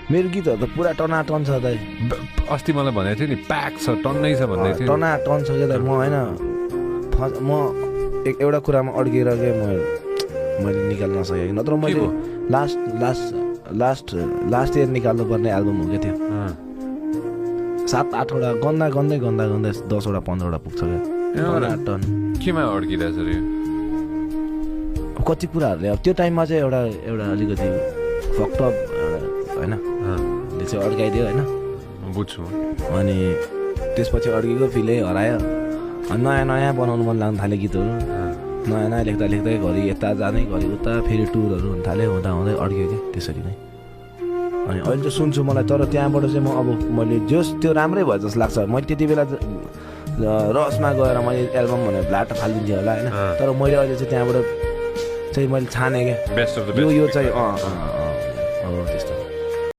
मेरो गीतहरू त पुरा टनाटन छ दाइ। अस्ति मलाई भनेको थियो नि प्याक छ टन्नै छ भन्दै थियो टनाटन छ क्या दाइ। म होइन म एउटा कुरामा अड्किएर के मैले निकाल्न नसकेँ। नत्र मैले लास्ट इयर निकाल्नु पर्ने एल्बम हो क्या त्यो। 7-8वटा गन्दा 10वटा 15वटा पुग्छ क्या टनाटन। केमा अड्किरहेछ रे कति कुराहरूले अब त्यो टाइममा चाहिँ एउटा अलिकति फक्टअप होइन ले चाहिँ अड्काइदियो होइन। बुझ्छु। अनि त्यसपछि अड्केको फिलै हरायो। अनि नयाँ बनाउनु मन लाग्न थाल्यो गीतहरू। नयाँ लेख्दा घरि यता जाँदै घरि उता फेरि टुरहरू हुन थाल्यो। हुँदै अड्क्यो कि त्यसरी नै। अनि अहिले चाहिँ सुन्छु मलाई। तर त्यहाँबाट चाहिँ म अब मैले त्यो राम्रै भयो जस्तो लाग्छ। मैले त्यति बेला रसमा गएर मैले एल्बम भनेर भ्लाट फालिदिन्थेँ होला होइन। तर मैले अहिले चाहिँ त्यहाँबाट चाहिँ मैले छाने क्या यो चाहिँ